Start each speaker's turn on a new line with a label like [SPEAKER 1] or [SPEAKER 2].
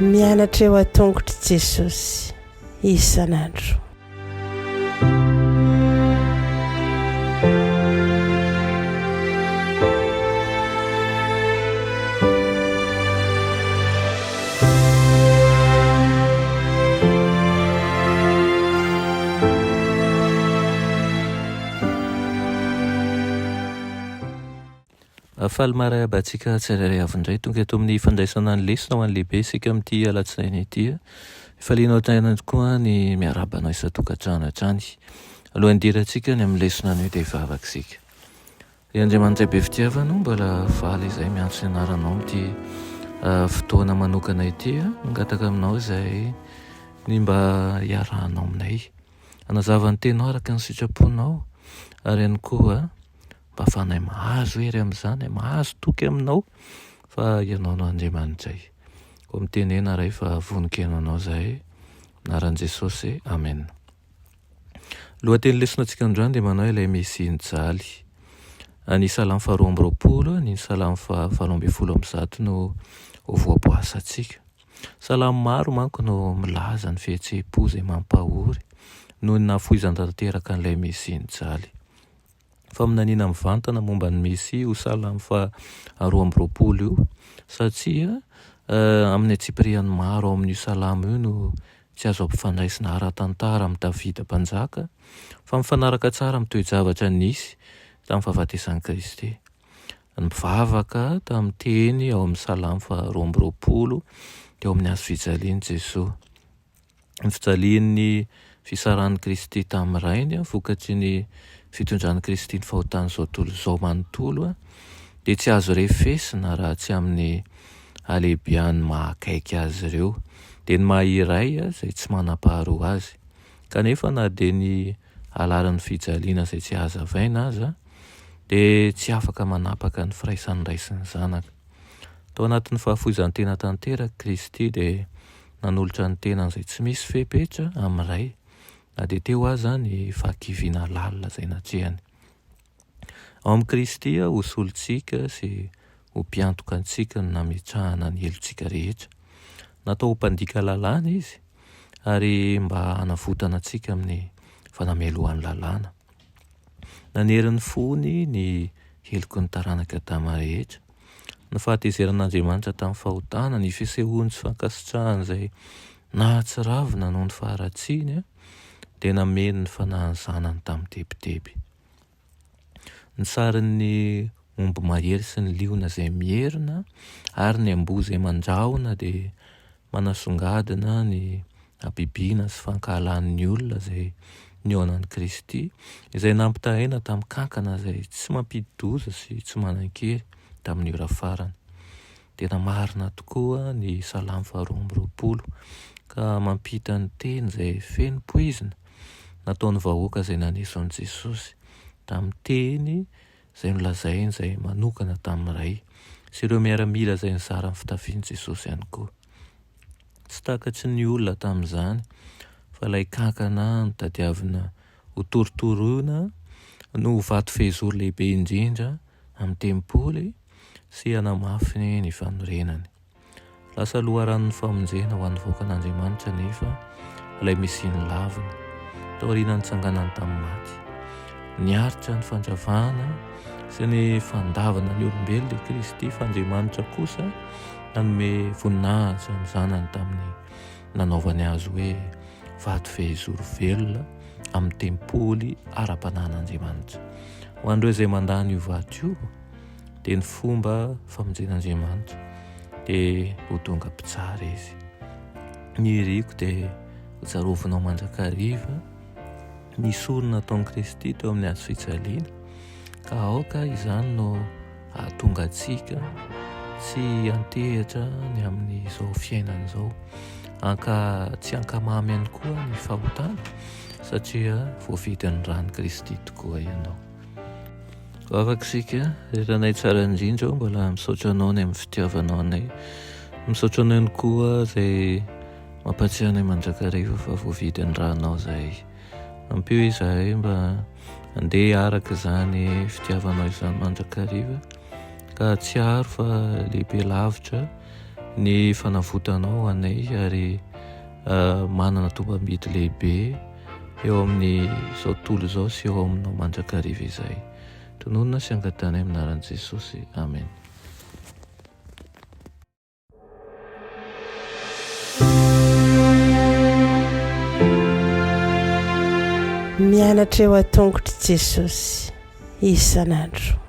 [SPEAKER 1] Mianatra eo an-tongotr'i Jesosy isan'andro.
[SPEAKER 2] Faly marahaba antsika tsirairay avy indray tonga eto amin'ny fandraisana ny lesona ho an'ny lehibe isika amin'ity alatsinainy ity. Faliana hatrany tokoa ny miarahaba anao isan-tokantrano hatrany. Alohan'ny hidirantsika ny amin'ny lesona anio dia hivavaka isika. Ry Andriamanitra be fitiavana, mbola faly izahay miantso ny anaranao amin'ity fotoana manokana ity. Mangataka aminao izahay ny mba hiarahanao aminay. Hanazava ny teninao araka ny sitraponao ary ihany koa mba ahafahanay mahazo hery amin'izany, mahazo toky aminao fa ianao no Andriamanitray. Koa mitenena Ray fa vonon-keno anao izahay. Anaran'i Jesosy, Amen. Lohateny lesona antsika androany dia manao ilay Mesia nijaly. Ny Salamo faharoa amby roapolo, ny Salamo faha 118 no ho voaboasantsika. Salamo maro manko no milaza ny fihetseham-po izay mampahory noho ny nahafoizana tanteraka an'ilay Mesia nijaly. Faminaniana mivantana momba ny Mesia io Salamo faha 22 io, satria amin'ny antsipiriany maro ao amin'io Salamo io no tsy azo ampifandraisina ara-tantara amin'i Davida Mpanjaka, fa mifanaraka tsara amin'ny toe-javatra nisy tamin'ny fahafatesan'i Kristy. Nivavaka tamin'ny teny ao amin'ny Salamo faha 22 teo amin'ny hazo fijalian'i Jesoa. Ny fijalian'ny fisarahan'i Kristy tamin'ny Rainy vokatry ny fitondran'i Kristy ny fahotan'izao tontolo izao manontolo dia tsy azo refesina raha tsy amin'ny halehibian'ny maha akaiky azy ireo, dia ny maha iray izay tsy manam-paharoa azy. Kanefa na dia ny halalin'ny fijaliana izay tsy hazavaina aza dia tsy afaka manapaka ny firaisan'ny Ray sy ny Zanaka. Tao anatin'ny fahafoizan-tena tanteraka Kristy dia nanolotra ny tenany izay tsy misy fepetra amin'ny Ray, na dia teo aza ny fahakiviana lalina izay natrehany. Ao amin'i Kristy ho solontsika sy ho mpiantoka antsika no nametrahana ny helotsika rehetra. Natao ho mpandika lalàna Izy ary mba hanavotana antsika amin'ny fanamelohan'ny lalàna. Nanery ny fony ny heloky ny taranak'i Adama rehetra. Ny fahatezeran'Andriamanitra tamin'ny fahotana, ny fisehoan'ny tsy fankasitrahany izay nahatsiravina noho ny faharatsiany, dia nameno ny fanahin'ny Zanany tamin'ny tebiteby. Ny sarin'ny omby mahery sy ny liona izay mierona ary ny amboa izay mandrahona dia manasongadina ny habibiana sy fankahalan'ny olona izay nihaona an'i Kristy, izay nampitahaina tamin'ny kankana izay tsy mampidi-doza sy tsy manan-kery tamin'ny ora farany. Tena marina tokoa ny Salamo faharoa amby roapolo, ka mampita ny teny izay feno poizina nataon'ny vahoaka izay naneso an'i Jesosy tamin'ny teny izay nolazainy izay manokana tamin'ny Ray, sy ireo miaramila izay nizara ny fitafian'i Jesosy ihany koa. Tsy takatry ny olona tamin'izany fa ilay kankana notadiavina hotorotoroina no ho vato fehizoro lehibe indrindra amin'ny tempoly sy hanamafy ny fanorenany. Lasa loharanon'ny famonjena ho an'ny vahoakan'Andriamanitra anefa ilay Mesia nolavina, taorian'ny nitsanganany tamin'ny maty. Niaritra ny fandravana sy ny fandavana ny olombelona i Kristy fa Andriamanitra kosa nanome voninahitra ny Zanany tamin'ny nanaovany azy hoe vato fehizoro velona amin'ny tempoly ara-panahin'Andriamanitra. Ho an'ireo izay mandà an'io vato io, dia ny fomba famonjen'Andriamanitra dia ho tonga mpitsara izy. Ny iriko dia hotsarovinao mandrakariva ny sorona nataon'i Kristy teo amin'ny hazo fijaliana, ka aoka izany no hahatonga antsika tsy hiantehitra ny amin'izao fiainana izao, anka tsy hankamamy ihany koa ny fahotana satria voavidin'ny ran'i Kristy tokoa ianao. Vavaka isika, ry Ranay tsara indrindra ô, mbola misaotra Anao ny amin'ny fitiavanao anay. Misaotra Anao ihany koa izay mampahatsiahy anay mandrakariva fa voavidin'ny ranao izahay. Ampio izahay mba. Andeha araka izany fitiavanao izany mandrakariva ka hahatsiaro fa lehibe lavitra ny fanavotanao anay ary manana tombam-bidy lehibe eo amin'izao tontolo izao sy eo aminao mandrakariva izahay. Tononina sy angatahanay amin'ny anaran'i Jesosy. Amen.
[SPEAKER 1] Mianatra eo an-tongotr'i Jesosy isan'andro.